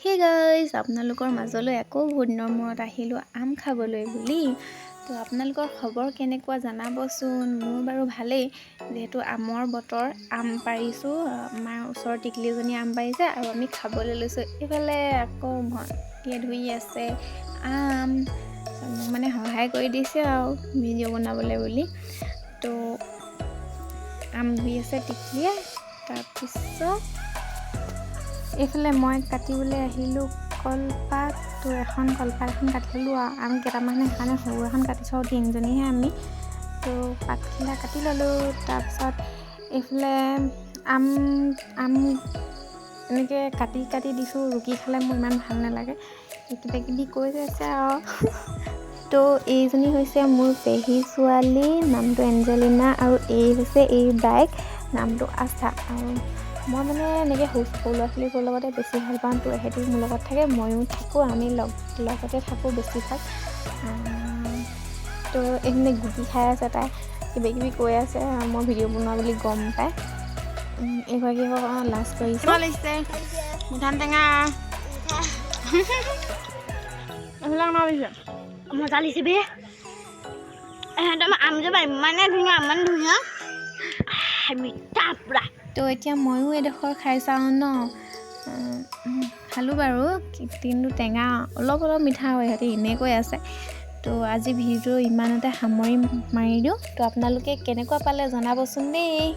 Hey guys, আপোনালোকৰ মাজলৈ আকৌ বহুত দিনৰ মূৰত আহিলোঁ আম খাবলৈ বুলি। তো আপোনালোকৰ খবৰ কেনেকুৱা জনাবচোন। মোৰ বাৰু ভালেই, যিহেতু আমৰ বতৰ, আম পাৰিছোঁ। আমাৰ ওচৰৰ টিকলিজনী আম পাৰিছে আৰু আমি খাবলৈ লৈছোঁ। এইফালে আকৌ ভণ্টিয়ে ধুই আছে আম, মোক মানে সহায় কৰি দিছে আৰু ভিডিঅ' বনাবলৈ বুলি। তো আম ধুই আছে টিকলিয়ে। তাৰপিছত এইফালে মই কাটিবলৈ আহিলোঁ কলপাত। তো এখন কলপাত এখন কাটি ল'লোঁ আৰু আম কেইটামানহে, সেইকাৰণে সৰু এখন কাটিছোঁ আৰু তিনিজনীহে আমি। তো পাতখিলা কাটি ল'লোঁ। তাৰপিছত এইফালে আম আম এনেকৈ কাটি কাটি দিছোঁ। ৰুকি খালে মোৰ ইমান ভাল নালাগে। কিবা কিবি কৈ আছে আৰু। তো এইজনী হৈছে মোৰ পেহী ছোৱালী, নামটো এঞ্জেলিনা, আৰু এই হৈছে এই বায়েক, নামটো আস্থা। আৰু মই মানে এনেকৈ সৰু সৰু ল'ৰা ছোৱালীবোৰৰ লগতে বেছি ভাল পাওঁ। তো এহেঁতি মোৰ লগত থাকে, ময়ো থাকোঁ, আমি লগতে থাকোঁ বেছিভাগ। তো এইখিনি গুটি খাই আছে তাই, কিবা কিবি কৈ আছে, মই ভিডিঅ' বনোৱা বুলি গম পায়। এইগৰাকী আকৌ লাজ কৰিছে। কেনেকুৱা লাগিছে মিঠান টেঙা? এইবিলাক কেনেকুৱা লাগিছে? মজা লাগিছে বে। ইহঁতৰ আমজোপা ইমানে ধুনীয়া, ইমান ধুনীয়া, মিঠা পুৰা। তো এতিয়া ময়ো এডোখৰ খাই চাওঁ ন। খালোঁ বাৰু, কিন্তু টেঙা অলপ অলপ, মিঠা হয়, সিহঁতি এনেই কৈ আছে। তো আজি ভিডিঅ' ইমানতে সামৰি মাৰি দিওঁ। তো আপোনালোকে কেনেকুৱা পালে জনাবচোন দেই।